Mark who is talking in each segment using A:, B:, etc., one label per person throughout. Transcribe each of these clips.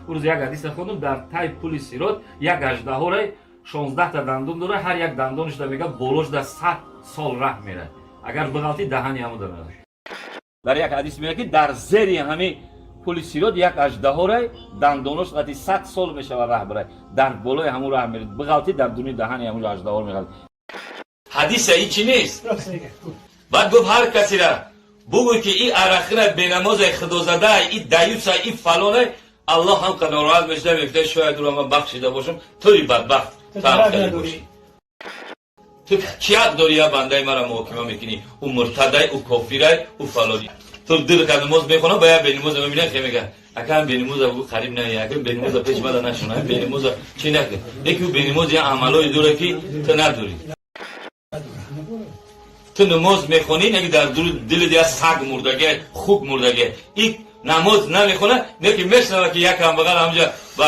A: Рӯз як ҳадиса хондум, дар тай пули сирот як аждаҳорай 16 та дандон дора, ҳар як дандонаш да мега болош да 100 сол раҳ мерад. Агар биғалтӣ, даҳани ҳаму дорад. Дар як ҳадис меояд, ки дар зери ҳами пули сирот як аждаҳорай, дандонош қати 100 сол мешавад раҳ бирай, дар болои ҳамун раҳ мерад, биғалтӣ, дар дуни даҳани ҳамун аждаҳор меғалт. Ҳадиса ҳичи нест. Баъд гуфт: ҳар касера бугӯй, ки и арахира бенамозай, худозадай, и даюса, и фалонай, Аллоҳ ҳам қа нороҳат мешуда, мегуфта: шояд ӯро ман бахшида бошам. Туи бадбахт, ту ҳам хеле бошӣ, ту чӣ ҳақ дорӣ я бандаи мара муҳокима мекунӣ? Ӯ муртадай, ӯ кофирай, ӯ фалонӣ. Ту ду ракат намоз мехонам, ба як бенамоза мебинам, хе мега: ака, бенамоза бугӯ, қариб наме, ака, бенамоза пеш мада нашуна, бенамоза чӣ накун. Яки ӯ бенамоз я амалҳое дора, ки ту надорӣ. Ту намоз мехонӣ, неки дар дилат як саг мурдаге, хук мурдаге. И намоз намехона, неки мешнава, ки як камбағал ҳамҷа ба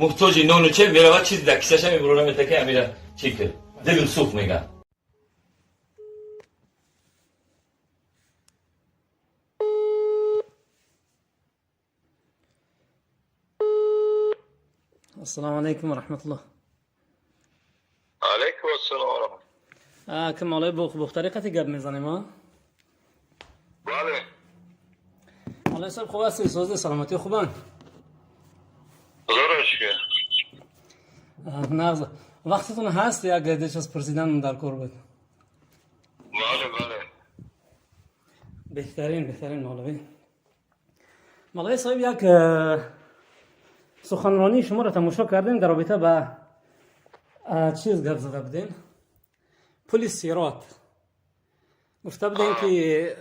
A: муҳтоҷи нону чел меравад, чизи дар кисаша мебурора, метаки амира чӣ кир, дилм сух мега.
B: السلام عليكم ورحمة الله.
C: علیکم السلام و رحمت.
B: که مالای بختاری قطعی گپ میزنیم ها؟
C: بله.
B: مالای صاحب، خوب هستی؟ سوز سلامتی خوبن؟
C: خدا را شکر.
B: نغز. وقتتون هست؟ یک گردش از پرسیدن در کار بود.
C: بله بله.
B: بهترین، بهترین. مولوی، مولوی صاحب، یک سخنرانی شما را تماشا کردیم، در رابطه با چیز گپ زده بودین، پل صراط. گفته بودین که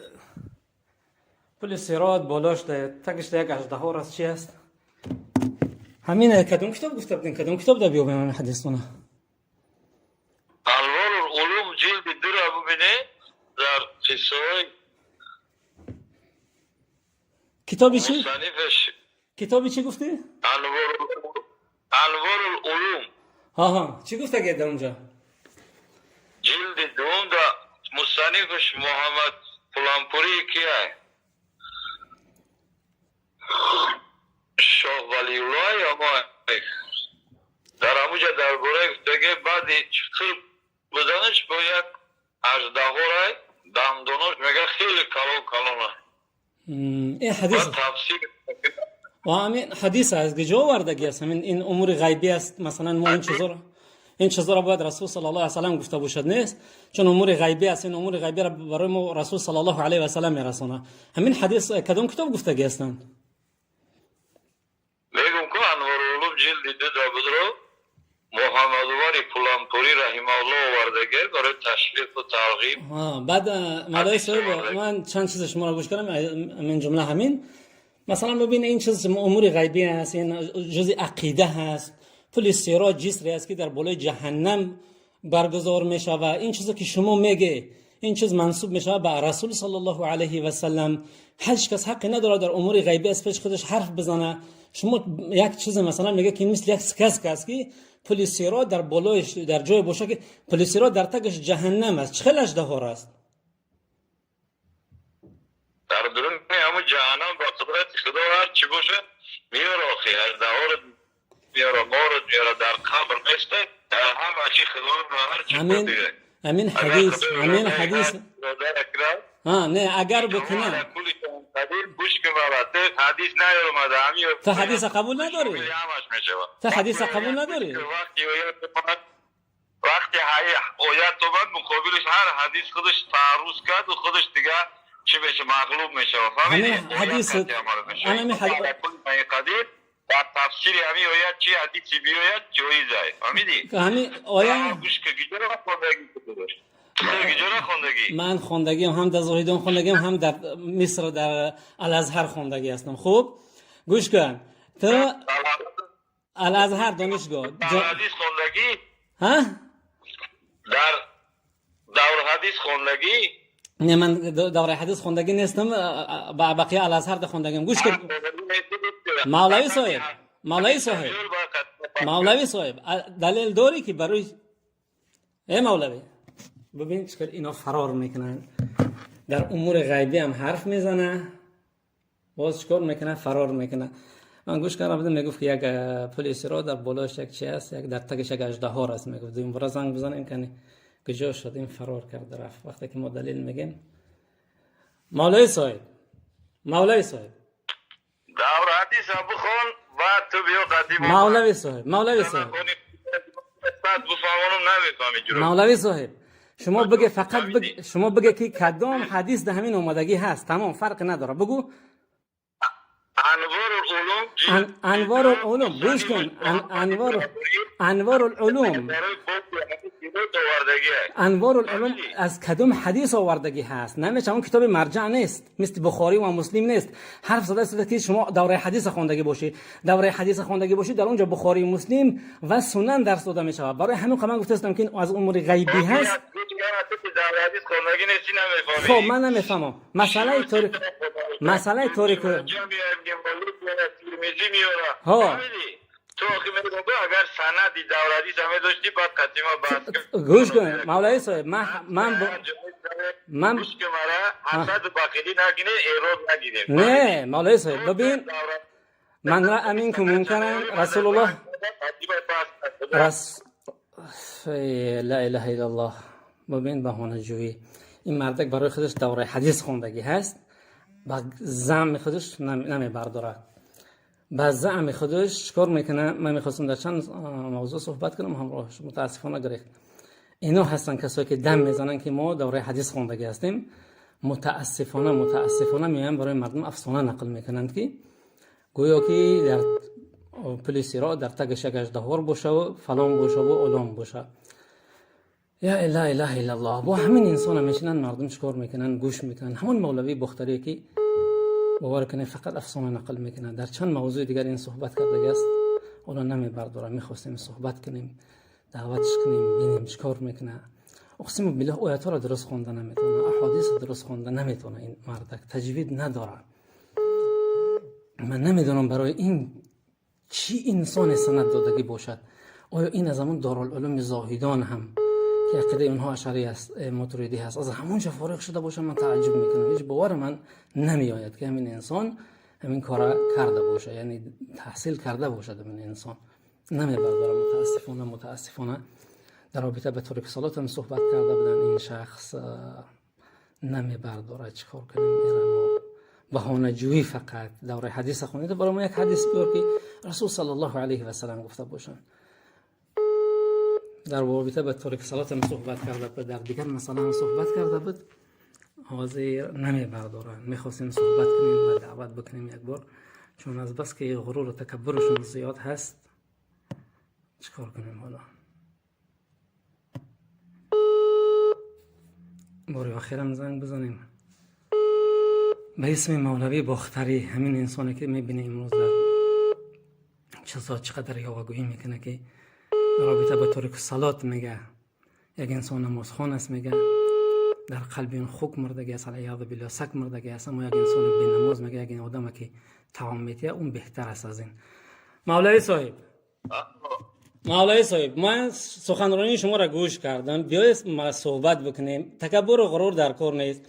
B: پل صراط بالاش ده تگش ده یک اژدها است، چی است؟ همین کدوم کتاب گفته بودین؟ کدوم کتاب ده بیابیم همین حدیثتونه؟
C: انوار العلوم جلد 2 را ببینه، در قصه
B: کتابی چی؟
C: مصنفش.
B: کتابی چی گفتی؟
C: انوار العلوم.
B: ها ها، چی گفته که در اونجا؟
C: جلد دوم در مصنفش محمد پلانپوری کیه؟ شاه ولی الله یا ما در همونجا درباره گفته، بعد چقر بودنش با یک اژدهارای دنداناش میگه خیلی کلان کلانه.
B: این حدیث
C: و تفسیر
B: و همین حدیث از کجا آوردگی است؟ همین این امور غیبی است. مثلا ما این چیزا را باید رسول صلی الله علیه و سلم گفته باشد، نیست؟ چون امور غیبی است. این امور غیبی را برای ما رسول صلی الله علیه و سلم میرسانه. همین حدیث کدام کتاب گفتگی هستند؟
C: میگم که انوار العلوم جلد 2 در بود رو محمد وری پلانپوری رحمه الله آورده برای تشویق و ترغیب.
B: بعد مولای صاحب، من چند چیز شما را گوش کردم، من جمله همین مثلا ببین، این چیز امور غیبی است، این جزء عقیده هست. پل صراط جسری است که در بالای جهنم برگزار میشه و این چیزی که شما میگه، این چیز منسوب میشه به رسول صلی الله علیه و سلم. هیچ کس حق نداره در امور غیبی از پیش خودش حرف بزنه. شما یک چیز مثلا میگه که مثل یک سکسک است که پل صراط در بالایش در جای باشه که پل صراط در تگش جهنم است، چه اژدها است؟
C: در درون همون جهنم با قدرت خدا هر چی باشه میاره، آخی اژدها رو میاره، مار میاره، در قبر میسته، در همه چی خدا رو هر چی
B: همین همین حدیث، همین حدیث. ها، نه، اگر بکنه
C: گوش که حدیث نیومده همین.
B: تو حدیث قبول نداری؟ تو حدیث قبول نداری؟
C: وقتی آیت اومد، مقابلش هر حدیث خودش تعرض کرد و خودش دیگه چی بشه؟ مغلوب میشه.
B: همین حدیث
C: همین حدیث قدیر در تفسیر همین آیت چی حدیثی بیاید جایز است، فهمیدی؟
B: همین آیه
C: گوش که گیجا خوندگی خوندگی؟
B: من خوندگیم، هم در زاهدان خوندگیم، هم در مصر در الازهر خوندگی هستم. خوب گوش کن، تو الازهر دانشگاه
C: در حدیث خوندگی؟
B: ها؟
C: در دور حدیث خوندگی؟
B: نه، من دوره حدیث خوندگی نیستم، با بقیه الازهر ده خوندگیم. گوش کن مولوی صاحب، مولوی صاحب، مولوی صاحب، دلیل داری که برای ای مولوی؟ ببین چقدر اینا فرار میکنن. در امور غیبی هم حرف میزنه، باز چیکار میکنه؟ فرار میکنه. Ман гӯш кардам будам, мегуфт ки як пули сирот дар болош як чи аст, як дар тагаш як аждаҳор аст, мегуфт. Дуюм бора занг бизанем, кани куҷо шуд, ин фарор кард рафт. Вақте ки мо далел мегем. Мавлавӣ соҳиб, мавлавӣ соҳиб.
C: Давр ҳадиса бихон, баъд ту биё қадим.
B: Мавлавӣ соҳиб, мавлавӣ соҳиб.
C: Баъд бифаҳмонам, намефаҳми ҷуро.
B: Мавлавӣ соҳиб, шумо бигӯ, фақат бигӯ, шумо бигӯ ки кадом ҳадис дар ҳамин омадагӣ ҳаст, тамом, фарқи надорад, бугӯ.
C: Анворул улум.
B: Анворул улум, гӯш кун, Анворул улум. Анворул улум аз кадом ҳадис овардагӣ ҳаст? Намеша, он китоби марҷаъ нест, мисли Бухорӣ ва Муслим нест. Ҳарф зада истода ки шумо давраи ҳадиса хондагӣ бошӣ, давраи ҳадиса хондагӣ бошӣ, дар он ҷо Бухорӣ, Муслим ва Сунан дарс дода мешавад. Барои ҳамин ман гуфтаистам ки аз умури ғайбӣ ҳаст. Хоб, ман намефаҳмам. Масъалаи торик, масъалаи торик. Ҳо.
C: Ту охи мегӯ, агар санади давр ҳадиса медоштӣ, баъд қатима баҳс.
B: Гӯш кун, мавлавӣ соҳиб, ман ман
C: гӯш кун, мара ҳасаду бақилӣ нагирем, эрод нагирем.
B: Не, мавлавӣ соҳиб, бибин, ман раъа минкум мункаран, Расулуллоҳ рас ла илаҳа иллаллоҳ. Бибин, баҳонаҷӯӣ. Ин мардак барои худаш давраи ҳадис хондагӣ ҳаст, ба замми худаш намебардорад, ба заъми худаш чикор мекунад? Ман мехостам дар чанд мавзӯъ суҳбат кунам ҳамроҳаш, мутаассифона гирехт. Ино ҳастанд касое ки дам мезананд ки мо давраи ҳадис хондагӣ ҳастем. Мутаассифона, мутаассифона меоянд, барои мардум афсона нақл мекунанд ки гӯё ки дар пули сирот дар тагаш як аждаҳор бошаву фалон бошаву олон боша. Я ла илаҳа иллаллоҳ. Бо ҳамин инсона мешинанд мардум, чикор мекунанд? Гӯш мекунанд. Ҳамон мавлавии бохтарие ки бовар кунед, фақат афсона нақл мекунад. Дар чанд мавзӯи дигар ин суҳбат кардагиаст, ҳоло намебардорам. Мехостем суҳбат кунем, даъватш кунем, бинем чикор мекунад. Уқсиму биллоҳ, оятҳоро дуруст хонда наметавонад, аҳодисро дуруст хонда наметавонад. Ин мардак таҷвид надорад. Ман намедонам, барои ин чӣ инсоне санад додагӣ бошад. Оё ин аз ҳамон Дорулулуми Зоҳидон ҳам ки ақидаи онҳо ашарӣ аст, мотуридӣ ҳаст, аз ҳамонҷо фориғ шуда бошад? Ман тааҷҷуб мекунам. Ҳеҷ бовари ман намеояд ки ҳамин инсон ҳамин кора карда бошад, яъне таҳсил карда бошад. Ҳамин инсон намебардорам, мутаассифона, мутаассифона. Дар робита ба торики салот ҳам суҳбат карда буданд. Ин шахс намебардорад. Чӣ кор кунем эра мо? Баҳонаҷӯӣ фақат. Давраи ҳадиса хонда, барои мо як ҳадис биёр ки Расул саллаллоҳу алайҳи васалам гуфта бошанд. Дар робита ба торики салот ҳам суҳбат карда буд, дар дигар масъала ҳам суҳбат карда буд. Ҳозир намебардоранд. Мехостем суҳбат кунем ва даъват бикунем як бор, чун аз бас ки ғуруру такаббурашон зиёд ҳаст. Чӣ кор кунем ҳоло? Бори охирам занг бизанем ба исми мавлавии Бохтарӣ. Ҳамин инсоне ки мебинем, имрӯз дар чизо чӣ қадар ёвагӯӣ мекунад, ки дар робита ба торики салот мега, як инсон намозхон аст, мега, дар қалби он хук мурдагӣ аст, алияду биллоҳ, сак мурдагӣ аст, аммо як инсони бенамоз, мега, як одаме ки таом метиҳад, он беҳтар аст аз ин. Мавлавӣ соҳиб, мавлавӣ соҳиб, ман суханронии шуморо гӯш кардам. Биёед, суҳбат бикунем. Такаббуру ғурур дар кор нест.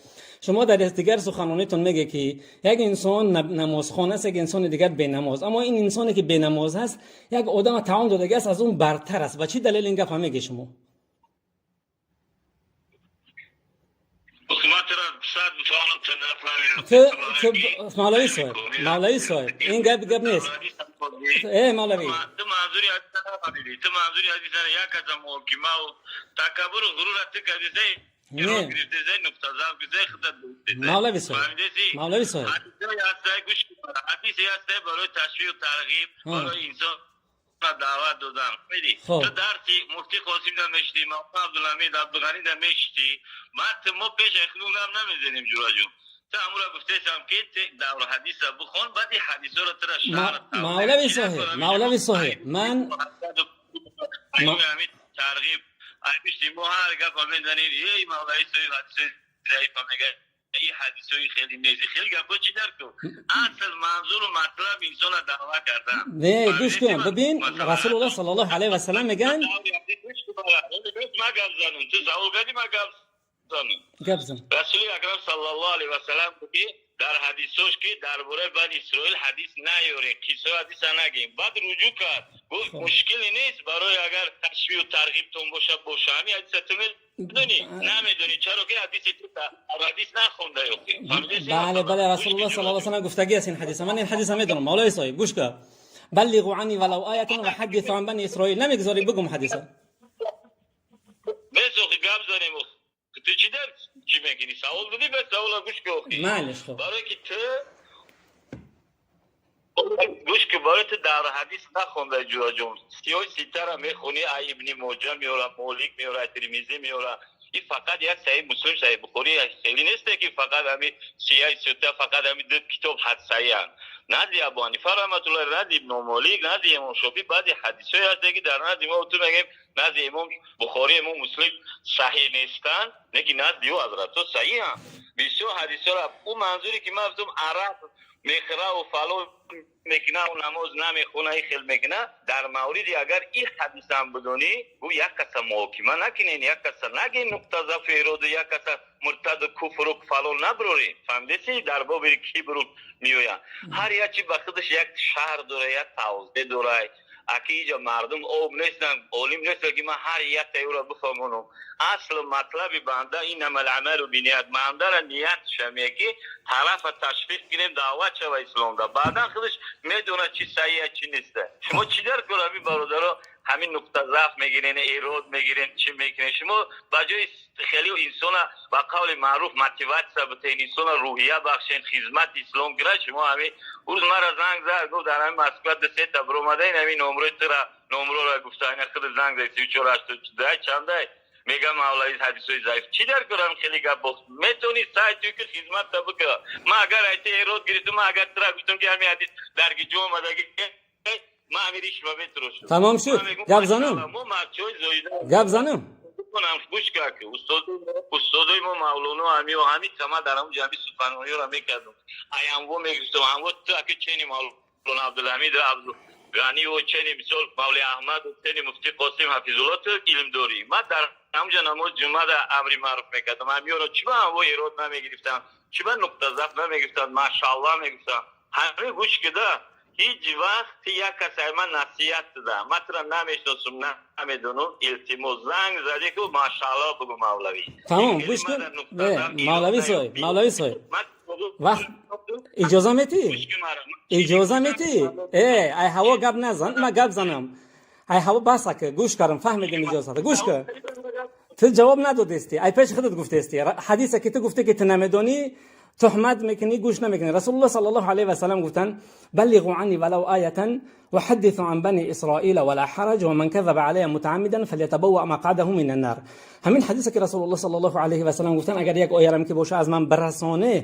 B: Шумо дар дигар суханронитон меге ки як инсон намозхон аст, як инсони дигар бенамоз, аммо ин инсоне ки бенамоз аст, як одама таом додагӣ аст, аз он бартар аст. Ба чӣ далел ин гапа меге шумо? Мавлавӣ соҳиб, мавлавӣ соҳиб, ин гап гап нест, э мавлавӣ.
C: Ту манзури ҳадиса нафаҳмидӣ. Ту манзури ҳадиса як каса муҳокима такаббуру ғурура ту кардисай.
B: Мавлави соҳиб, мавлави соҳиб.
C: Ҳадисе ҳастай барои ташвиқу тарғиб, барои инсон даъват додан. Ту дарси муфти Қосим да мешидӣ, мавлана Абдулҳамид Абдуғанӣ да мешидӣ. Ман мо пеш худум гап намезанем, ҷураҷон. Ту ҳамура гуфтесам ки давр ҳадиса бихон, баъди ҳадисоро тура шарҳ.
B: Мавлави соҳиб, мавлави соҳиб, ман
C: тарғиб айбишти мо ҳар гапа мезанем, эй мавлави соҳиб ҳадисои заифа мега, ин ҳадисои хеле нези, хеле гапо чӣ дар кун? Асл манзуру матлаб инсона даъва кардан.
B: Не, гӯш кун, бибин, Расулуллоҳ саллаллоҳу алайҳи васаллам мегӯянд.
C: Ма гап занам, ту савол кардӣ, ма гап занам.
B: Гап зан.
C: Расули акрам саллаллоҳу алайҳи васаллам ки Дар ҳадисош, ки дар бораи Бани Исроил ҳадис наёрем, қиссаи ҳадиса нагем. Баъд руҷӯъ кард, гуфт, мушкиле нест, барои агар ташвиқу тарғибтон боша, боша. Ҳамин ҳадиса ту медонӣ, намедонӣ? Чаро ки ҳадиси ту ҳадис нахонда ёхи.
B: Бале, Расулуллоҳ саллаллоҳу алайҳи васаллам гуфтагӣ аст ин ҳадиса. Ман ин ҳадиса медонам, мавлои соҳиб, гӯш кун. بلغوا عني ولو آية وحدثوا عن بني إسرائيل. Намегузорӣ бигум ҳадиса?
C: Бес, охи, гап занем. Ту чӣ дар чӣ мекунӣ? Савол додӣ, бес, савола гӯш кун, охи.
B: Маълиш, хуб.
C: Барое ки ту гӯш ки, барои ту дар ҳадис нахонда, ҷураҷон, Сиҳои Ситара мехонӣ, ай Ибни Моҷа меора, Молик меора, Тирмизӣ меора. И фақат як Саҳиҳ Муслим, Саҳиҳ Бухорӣ хеле несте, ки фақат ҳами Сиҳаи Сита, фақат ҳами ду китоб ҳадсаҳианд. Назди Абу Ҳанифа раҳматуллоҳ, назди Ибну Молик, назди Имом Шофӣ баъзе ҳадисҳое ҳасте, ки дар назди мо ту мегӯем, назди Имом Бухорӣ, Имом Муслим саҳиҳ нестанд, лекин назди ӯ ҳазратҳо саҳиҳанд бисёр ҳадисҳоро. Ӯ манзуре ки ман гуфтам, арақ мехӯраву фалон мекунаву намоз намехона, и хел мекуна, дар мавриди агар ин ҳадисам бидонӣ, гӯ як каса муҳокима накунен, як каса нагин нуқта зафу эроду, як каса муртаду куфру фалон наброрем. Фаҳмидеси? Дар боби кибру меоянд. Ҳар як чи ба худаш як шаҳр дора, як тавзеъ дора. Аки иҷа мардум об нестанд, олим нестанд, ки ман ҳар яктаи ӯро бифаҳмонам. Аслу матлаби банда иннама ламалу биният. Бандара ниятша меки тарафа ташвиқ кунем, даъват шава исломда, баъдан худаш медонад, чи саҳия, чи неста. Шумо чӣ дар кор, ҳамин бародаро, ҳамин нуқта заъф мегирен, эрод мегирен, чӣ мекунен? Шумо ба ҷои хеле инсона, ба қавли маъруф, мотиватсия битен, инсона рӯҳия бахшен, хизмати ислом кунад, шумо ҳамин рӯз мара занг зад, гуфт, дар ҳамин Москва ду сета биромадаин, ҳамин номрои тура, номрора гуфта, ина худ занг зад, 34 82 чандай, мегам, мавлави, ҳадисои заиф чӣ дар корам? Хеле гап бо метавонӣ сай ту ки хизматта бика. Ман агар айти эрод гирифтум, ман агар тура гуфтам, ки ҳамин ҳадис дар гиҷо омадаги, ман ҳамин ришва метарошам.
B: Тамом шуд, гап занам.
C: Мо марчои зоида.
B: Гап занам.
C: Гӯш кар, ки устодои мо, Мавлоно, ҳами ҳами тама дар ҳамун ҷамъи суханрониёро мекардум, аямво мегирифтум, ҳамво ту аки чени Мавлоно Абдулҳамид Абдуғаниву, чени, мисол, Мавли Аҳмаду, чени Муфти Қосим Ҳафизулло, ту илм дорӣ. Ман дар ҳамунҷа намози ҷумъада амри маъруф мекардам. Ҳамиёро чӣ ба ҳамво эрод намегирифтам? Чӣ ба нуқта заф намегирифтам? Машааллоҳ мегуфтам. Ҳамин гӯш кида, ҳеҷ вақт як кас ай ман насиҳат дада, ман тура намешиносум, намедонам, илтимос, занг задӣ ку, машааллоҳ бугу, мавлавӣ.
B: Тамом, гӯш кун, мавлави соҳиб, мавлави соҳиб, вақт иҷоза метӣ? Иҷоза метӣ? Ай ҳаво гап назан, ма гап занам. Ай ҳаво бас ака, гӯш кардам, фаҳмидем, иҷозата. Гӯш кун, ту ҷавоб надодести, ай пеши худат гуфтести. Ҳадисе ки ту гуфте, ки ту намедонӣ, туҳмат мекунӣ, гӯш намекунӣ. Расулуллоҳ саллаллоҳу алайҳи васаллам гуфтанд: بلغوا عني ولو آية وحدثوا عن بني إسرائيل ولا حرج ومن كذب علي متعمدا فليتبوأ مقعده من النار. Ҳамин ҳадисе ки Расулуллоҳ саллаллоҳу алайҳи васаллам гуфтанд, агар як оярам ки боша, аз ман барасоне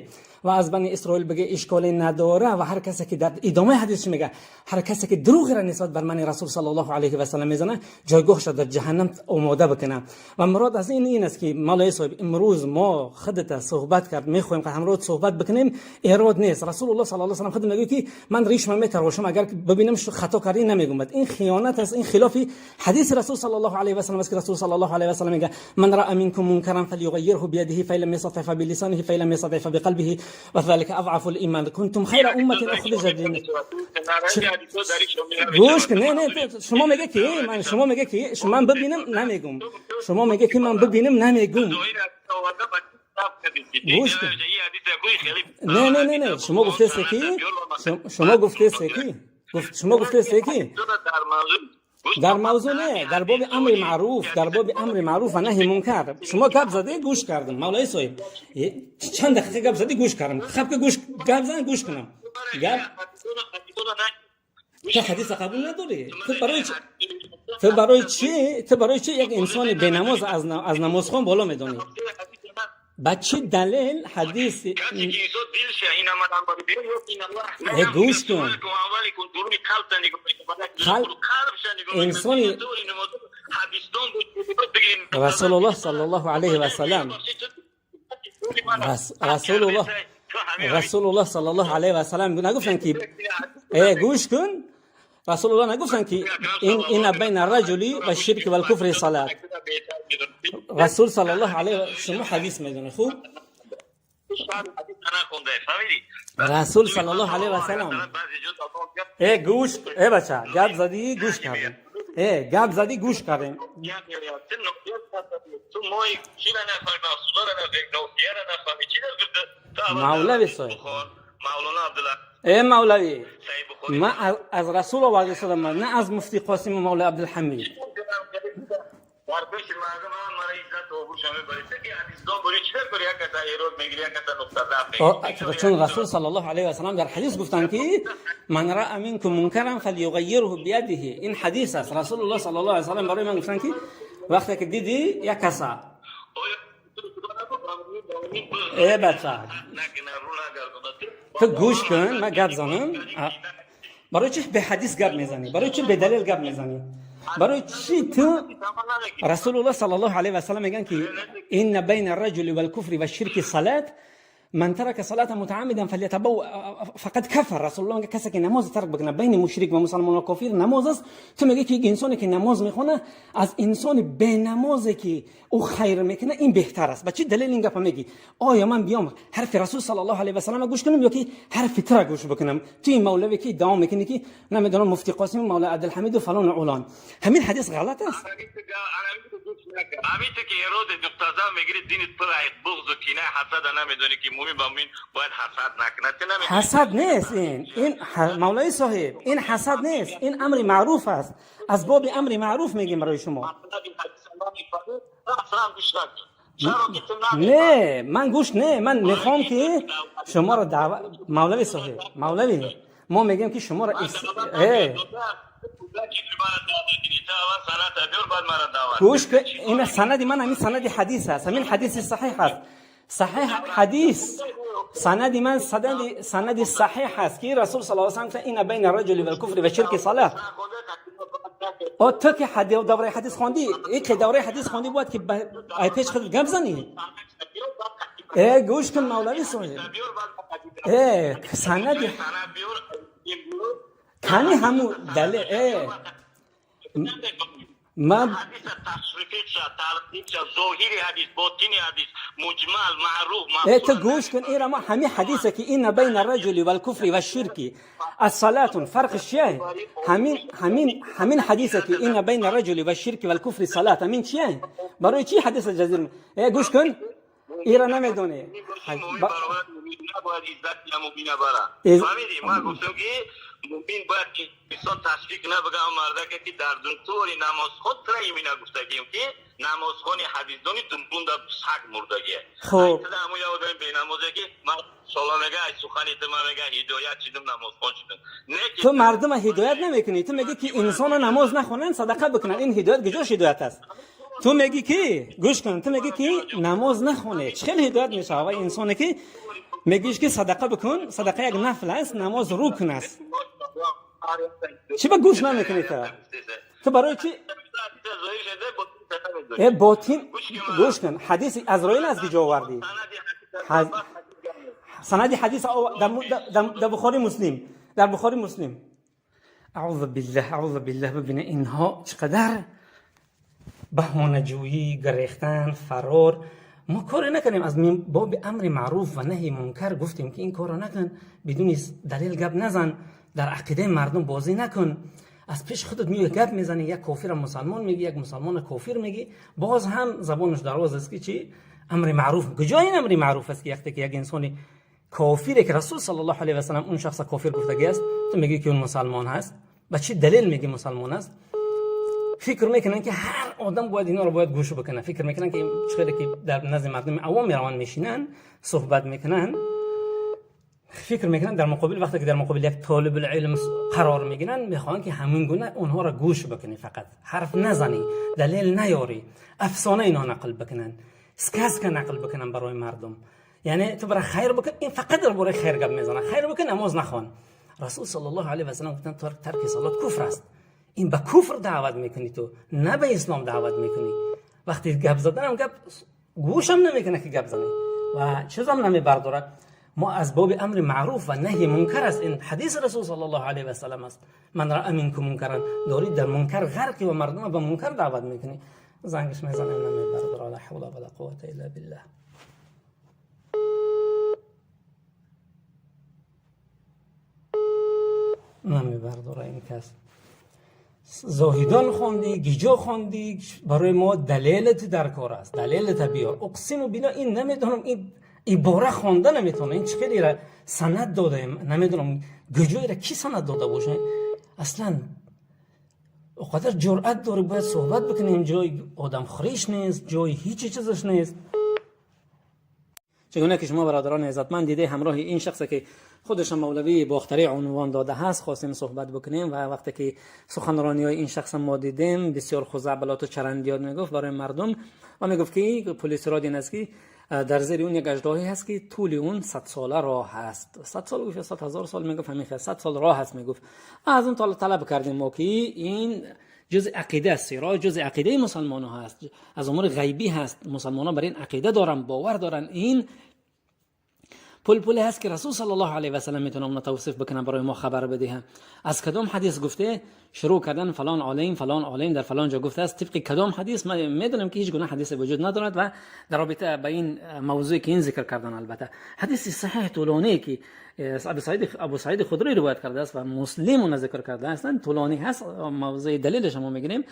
B: ва аз Бани Исроил биге, ишколе надора. Ва ҳар касе ки, дар идомаи ҳадис чӣ мега? Ҳар касе ки дурӯғеро нисбат бар мани Расул саллаллоҳу алайҳи васаллам мезана, ҷойгоҳша дар ҷаҳаннам омода бикуна. Ва мурод аз ин ин аст, ки малои соҳиб, имрӯз мо худата суҳбат кард мехоҳем, ки ҳамроҳ суҳбат бикунем, эрод нест. Расулуллоҳ саллаллоҳу алайҳи васаллам худ мегӯяд, ки ман ришма метарошам, агар бибинам хато кардӣ, намегӯмад. Ин хиёнат аст, ин хилофи ҳадиси Расул саллаллоҳу алайҳи васаллам аст, ки Расул саллаллоҳу алайҳи васаллам мега: من رأى منكم منكرا فليغيره بيده، فإن لم يستطع فبلسانه، فإن لم يستطع فبقلبه، وذلك أضعف الإيمان. كنتم خير أمة أخرجت للناس. گوش کن. نه نه، شما میگه که من، شما میگه که شما من ببینم نمیگم، شما میگه که من ببینم نمیگم. گوش کن. نه نه نه نه، شما گفته که شما گفته که گفت، شما گفته که در موضوع، نه، در باب امر معروف، در باب امر معروف و نهی منکر شما گپ زده، گوش کردم. مولای صاحب، چند دقیقه گپ زدی، گوش کردم. خب که گوش گپ زن، گوش کنم گپ. تو حدیث قبول نداری. تو برای چی یک انسان به نماز از نمازخوان بالا میدانی؟ با چه دلیل حدیث؟ گوش کن. انسانی رسول الله صلی الله علیه و سلم، رسول الله صلی الله علیه و سلم نگفتن که، گوش کن، رسول الله نگفتن که این بین الرجل و الشرك و الكفر صلاه. رسول صلی الله علیه و شما حدیث میدونه خوب. Расул саллаллоҳу алайҳи васаллам. Э, гӯш, э, бача, гап задӣ, гӯш кардем. Э, гап задӣ, гӯш кардем. Мавлави соҳиб, э, мавлавӣ, ман аз расул оварда шудам, на аз муфти Қосиму мавлави Абдулҳамид. Чун расул саллаллоҳу алайҳи васаллам дар ҳадис гуфтанд, ки ман раъа минкум мункаран фалюғаййирҳу бияdihi. Ин ҳадис аст. Расулуллоҳ саллаллоҳу алайҳи васаллам барои ман гуфтанд, ки вақте ки дидӣ як каса, э, бача, ту гӯш кун, ман гап занам. Барои чӣ беҳадис гап мезанӣ? Барои чӣ бедалил гап мезанӣ? Барои чӣ ту? Расулуллоҳ саллаллоҳу алайҳи васаллам мегӯянд, ки инна байна арраҷули валкуфри вашширки салат, ман тарака салата мутааммидан фалятабавва фақад кафар. Расулуллоҳ мегӯяд, касе ки намоз тарк бикунад, байни мушрик ва мусалмон ва кофир намоз аст. Ту мегӯӣ, ки инсоне ки намоз мехона, аз инсони бенамозе ки ӯ хайр мекунад, ин беҳтар аст. Ба чӣ далел ин гапа мегӣ? Оё ман биём ҳарфи расул саллаллоҳу алайҳи васаллам гӯш кунам ё ки ҳарфи тура гӯш бикунам? Ту ин мавлаве ки иддао мекунӣ, ки намедонам, муфти Қосим, мавлави Абдулҳамиду фалону улон, ҳамин ҳадис ғалат аст.
C: Ҳамин ки эроди нуқтазан мегири, дини пур буғзу кина, ҳасада намедонӣ, ки мӯмин ба мӯмин бояд ҳасад накунад.
B: Ҳасад нест ин, мавлави соҳиб, ин ҳасад нест, ин амри маъруф аст. Аз боби амри маъруф мегем барои шумо. Не, ман гӯш не, ман мехоҳам, ки шуморо даъва, мавлави соҳиб, мавлави, мо мегӯем, ки шуморо гӯш. Ин санади ман ҳамин санади ҳадис аст, ҳамин ҳадиси саҳиҳ аст. Саҳиҳ ҳадис, санади ман санади саҳиҳ аст, ки расул саллаллоҳу алайҳи васаллам гуфтанд: инна байна раҷули валкуфри ва ширки салат. О, ту ки давраи ҳадис хондӣ, ки давраи ҳадис хондӣ, бояд ки ай пеш худ гап занӣ. Э, гӯш кун, мавлави соҳиб, э, санади кани ҳаму далел, э, ман э, ту гӯш кун, ира ма ҳамин ҳадисе, ки инна байна раҷули валкуфри вашширки ассалатун, фарқш чия? Ҳамин ҳадисе, ки инна байна раҷули вашширки валкуфри салат, ҳамин чия? Барои чӣ ҳадиса ҷазир? Э, гӯш кун, ира намедонӣ.
C: Мӯмин бояд ки инсон ташвиқ набага мардаке, ки дар дунтури намозхон тра имина гуфтагим, ки намозхони ҳадисдони дунбунда саг мурдагие.
B: Хоб,
C: ҳамун як одами бенамозе, ки ман сола мега, ай сухани ту ман мега ҳидоят шидам, намозхон шидам.
B: Ту мардума ҳидоят намекунӣ. Ту мегӣ, ки инсона намоз нахонанд, садақа бикунанд. Ин ҳидоят куҷош ҳидоят аст? Ту мегӣ, ки гӯш кун, ту мегӣ, ки намоз нахоне, чӣ хел ҳидоят мешавад? Ва инсоне ки мегӯиш, ки садақа бикун, садақа як нафл аст, намоз рукн аст. Чӣ ба гӯш намекунӣ ту? Ту барои чӣ? Э, ботин, гӯш кун, ҳадиси Азроил аз куҷо овардӣ? Санади ҳадис дар Бухори Муслим, дар Бухори Муслим. Аузу биллаҳ, аузу биллаҳ. Бибине, инҳо чӣ қадар баҳонаҷӯӣ, гирехтан, фарор. Мо коре накардем, аз боби амри маъруф ва наҳи мункар гуфтем, ки ин корро накун, бидуни далел гап назан, дар ақидаи мардум бозӣ накун. Аз пеши худат меои, гап мезанӣ, як кофира мусалмон мегӣ, як мусалмона кофир мегӣ. Боз ҳам забонаш дароз аст, ки чӣ амри маъруф? Куҷо ин амри маъруф аст, ки вақте ки як инсони кофире, ки расул саллаллоҳу алайҳи васаллам он шахса кофир гуфтагӣ аст, ту мегӯӣ, ки он мусалмон ҳаст? Ба чӣ далел мегӣ мусалмон аст? Фикр мекунанд, ки ҳар одам бояд инҳоро бояд гӯш бикунад. Фикр мекунанд, ки чӣ хеле ки дар назди мардуми авом мераванд, мешинанд, суҳбат мекунанд, фикр мекунанд, дар муқобил, вақте ки дар муқобил як толибулилм қарор мегиранд, мехоҳанд, ки ҳамин гуна онҳоро гӯш бикунӣ, фақат ҳарф назанӣ, далел наёрӣ, афсона инҳо нақл бикунанд, сказка нақл бикунанд барои мардум. Яъне ту бара хайр бикун, ин фақат дар бораи хайр гап мезанад. Хайр бикун, намоз нахон. Расул саллаллоҳу алайҳи васаллам гуфтанд: тарки салот куфр аст. Ин ба куфр даъват мекунӣ ту, на ба ислом даъват мекунӣ. Вақте гап заданам, гап гӯшам намекунад, ки гап занӣ ва чизам намебардорад. Мо аз боби амри маъруф ва наҳи мункар аст. Ин ҳадиси расул саллаллоҳу алайҳи васаллам аст: ман раъа минкум мункаран. Дорӣ дар мункар ғарқи ва мардума ба мункар даъват мекунӣ. Зангиш мезанем, намебардорад. Ла ҳавла вала қуввата илла биллаҳ. Намебардора ин кас. Зоҳидон хонди, гиҷо хонди, барои мо далелат дар кор аст, далелата биёр. Уқсиму билла, ин намедонам, ин ибора хонда наметавонам. Ин чӣ хеле санад додаем, намедонам гиҷоеро ки санад дода боша. Аслан оқадар ҷуръат дорӣ, бояд суҳбат бикунем. Ҷои одамхӯриш нест, ҷои ҳеҷ чизаш нест. چگونه که شما برادران عزتمند دیده، همراه این شخص که خودش مولوی باختری عنوان داده هست خواستیم صحبت بکنیم و وقتی که سخنرانی های این شخص ما دیدیم، بسیار خزعبلات و چرندیات میگفت برای مردم و میگفت که پل صراط این است که در زیر اون یک اژدهایی هست که طول اون 100 ساله راه هست. 100 سال گفت، 100,000 سال میگفت، همین 100 سال راه هست میگفت. از اون طلب کردیم ما که این جزء عقیده است، صراط جزء عقیده مسلمان ها هست، از امور غیبی هست. مسلمان ها بر این عقیده دارن، باور دارن. این پل پلی هست که رسول صلی الله علیه و سلم میتونه اونو توصیف بکنه، برای ما خبر بده. از کدام حدیث گفته؟ شروع کردن فلان عالم، فلان عالم در فلان جا گفته است. طبق کدام حدیث؟ ما میدونم که هیچ گونه حدیث وجود ندارد و در رابطه با این موضوعی که این ذکر کردن، البته حدیث صحیح طولانی که ابو سعید خدری روایت کرده است و مسلم اون ذکر کرده است، طولانی هست. موضوع دلیلش ما میگیریم.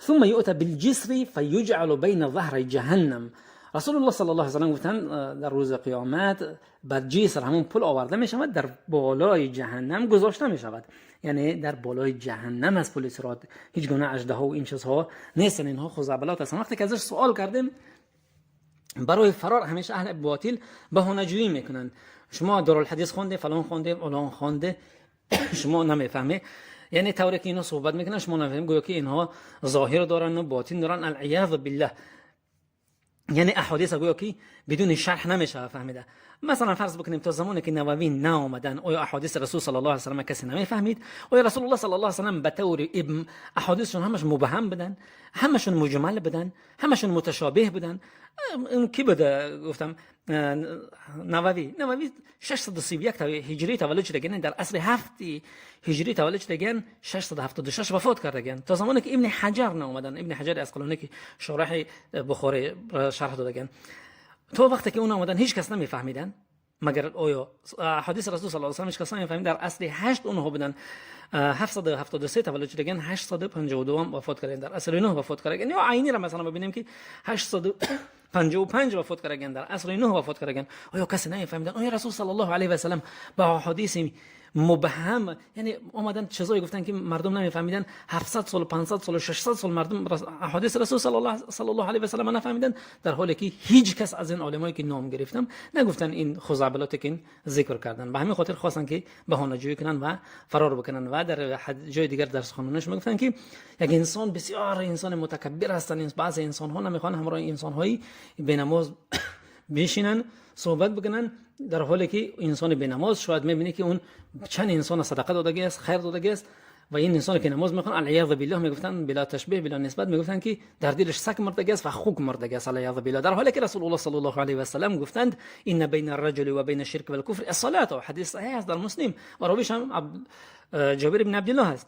B: ثم يؤتى بالجسر فيجعل بين ظهري جهنم. رسول الله صلی الله علیه و سلم گفتن در روز قیامت بر جسر، همون پل، آورده می شود، در بالای جهنم گذاشته می شود. یعنی در بالای جهنم از پل صراط، هیچ گونه اژدها و این چیزها نیستن. اینها خزعبلات هستن. وقتی که ازش سوال کردیم، برای فرار همیشه اهل باطل بهانه‌جویی میکنن. شما دارالحدیث خونده، فلان خونده، فلان خونده، شما نمیفهمی. یعنی طوری که اینا صحبت میکنن شما نمیفهمی، گویا که اینها ظاهر دارن و باطن دارن، العیاذ بالله. یعنی احادیث گویا که بدون شرح نمیشه فهمیده. مثلا فرض بکنیم تا زمانی که نووی نآمدن، آیا احادیث رسول صلی الله علیه و سلم کسی نمیفهمید؟ آیا رسول الله صلی الله علیه و سلم به طور احادیثشون همش مبهم بدن، همشون مجمل بدن، همشون متشابه بدن؟ این کی بوده؟ گفتم نووی. نووی 631 هجری تولد شده، در عصر هفت هجری تولد شده، 676 وفات کرده. تا زمانی که ابن حجر نآمدن، ابن حجر عسقلانی که شرح بخاری شرح دادن، تا وقتی که اون آمدن هیچ کس نمیفهمیدن. مگر آیا حدیث رسول صلی الله علیه و سلم هیچ کس نمیفهمید؟ در عصر هشت اونها بودن، 773 تولد شدگن، 852 هم وفات کردن، در عصر 9 وفات کردن. یا عینی را مثلا ببینیم که 855 وفات کردن، در عصر 9 وفات کردن. آیا کسی نمیفهمیدن؟ آیا رسول صلی الله علیه و سلم با حدیث مبهم، یعنی اومدن چیزایی گفتن که مردم نمیفهمیدن؟ 700 سال، 500 سال، 600 سال مردم احادیث رسول صلی الله علیه و سلم نفهمیدن، در حالی که هیچ کس از این عالمایی که نام گرفتم نگفتن این خزعبلات که این ذکر کردن. به همین خاطر خواستن که بهانه جویی کنن و فرار بکنن. و در جای دیگر در سخنانش میگفتن که یک انسان بسیار انسان متکبر هستن. بعضی انسان ها نمیخوان همراه انسان های بینماز بشینن، صحبت بکنن، در حالی که انسان به نماز شاید میبینی که اون چند انسان صدقه دادگی است، خیر دادگی است و این انسان که نماز میخوان، العیاذ بالله، میگفتن بلا تشبیه بلا نسبت، میگفتن که در دلش سگ مردگی است و خوک مردگی است، العیاذ بالله. در حالی که رسول الله صلی الله علیه و سلم گفتند ان بین الرجل و بین الشرك والكفر الصلاه. حدیث صحیح است در مسلم و راویش هم جابر بن عبدالله است.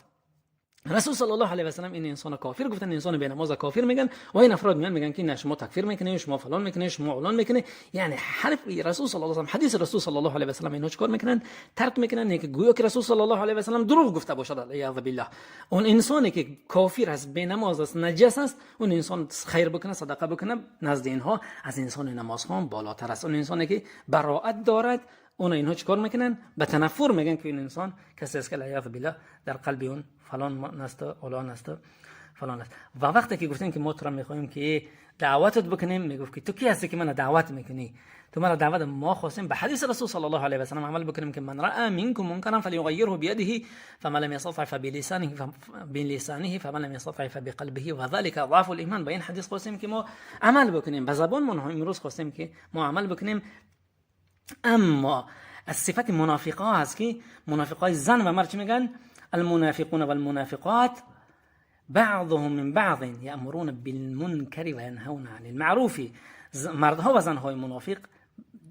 B: رسول صلی الله علیه و سلم این انسان کافر گفتن، انسان به نماز کافر میگن و این افراد میان میگن که نه، شما تکفیر میکنی، شما فلان میکنی، شما علان میکنی. یعنی حرف رسول صلی الله علیه و سلم، حدیث رسول صلی الله علیه و سلم اینها چیکار میکنن؟ ترک میکنن که گویا که رسول صلی الله علیه و سلم دروغ گفته باشد، العیاذ بالله. اون انسانی که کافر است، به نماز است، نجس است، اون انسان خیر بکنه، صدقه بکنه، نزد اینها از انسان نمازخوان بالاتر است. اون انسانی که برائت دارد، اون اینها چیکار میکنن؟ به تنفر میگن که این انسان کسی است که العیاذ بالله در قلب اون فلان است، اولان است، فلان است. و وقتی که گفتن که ما تو را میخوایم که دعوتت بکنیم، میگفت که تو کی هستی که من دعوت میکنی؟ تو مرا دعوت، ما خواستیم به حدیث رسول صلی الله علیه و سلم عمل بکنیم که من رأى منكم منكرا فليغيره بيده، فمن لم يستطع فبلسانه، فمن لم يستطع فبقلبه وذلك اضعف الايمان. به این حدیث خواستیم که ما عمل بکنیم به زبان ما. امروز خواستیم که ما عمل بکنیم، اما از صفت منافقا هست که منافقای زن و مرد چی میگن؟ المنافقون والمنافقات بعضهم من بعض یأمرون بالمنکر و ینهون عن المعروف. مردها و زنهای منافق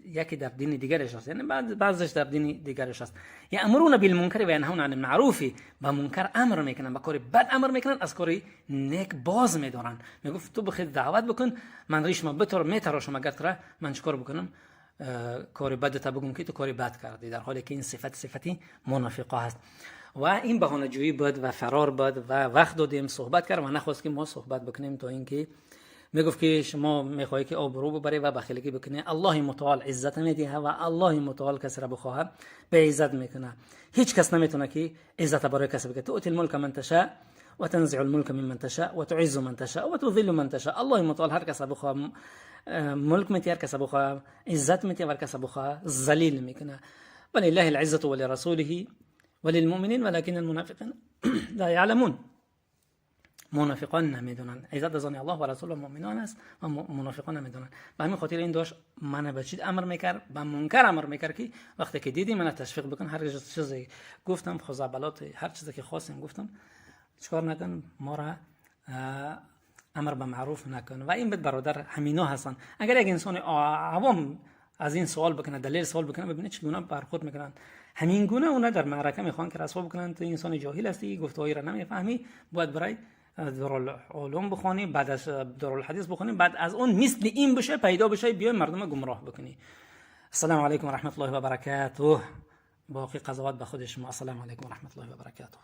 B: یکی در دین دیگرش است، یعنی بعضش در دین دیگرش است. یأمرون بالمنکر و ینهون عن المعروف، با منکر امر میکنن، با کار بد امر میکنن، از کار نیک باز میدارن. میگفت تو بخیر دعوت بکن، من ریش ما بتر میتراشم، اگر تره من چیکار بکنم؟ کار بد تا بگم که تو کار بد کردی، در حالی که این صفت صفتی منافقه هست. و این بهانه جویی بود و فرار بود و وقت دادیم، صحبت کرد و نخواست که ما صحبت بکنیم، تا اینکه میگفت که شما میخواهی که آبرو ببری و بخیلگی بکنی. الله متعال عزت میده و الله متعال کسی را بخواهد به عزت میکنه. هیچ کس نمیتونه که عزت برای کسی بکنه. تؤتی الملک من تشاء و تنزع الملک ممن تشاء و تعز من تشاء و تذل من تشاء. الله متعال هر کس بخواه ملک میته، هر کس بخواه عزت میته و هر کس بخواه ذلیل میکنه. ولله العزة ولرسوله وللمؤمنين ولكن المنافقين لا يعلمون. منافقان نمیدونن. عزت از آن الله و رسول و مؤمنان است و منافقان نمیدونن. به همین خاطر این داشت من به چیز امر میکرد؟ به منکر امر میکرد که وقتی که دیدی من تشویق بکن. هر چیزی گفتم، خزعبلات، هر چیزی که خواستیم گفتم، چیکار نکن؟ ما را امر به معروف نکن. و این برادر همینا هستن. اگر یک انسان عوام از این سوال بکنه، دلیل سوال بکنه، ببینه چگونه برخورد میکنن. همین گونه اونا در معرکه میخوان که رسوا بکنن. تو انسان جاهل هستی، گفتهایی را نمیفهمی، باید برای دارالعلوم بخوانی، بعد از دارالحدیث بخونی، بعد از اون مثل این بشه، پیدا بشه، بیای مردم گمراه بکنی. السلام علیکم و رحمت الله و برکاته. باقی قضاوت به خود شما. السلام علیکم و رحمت الله و برکاته.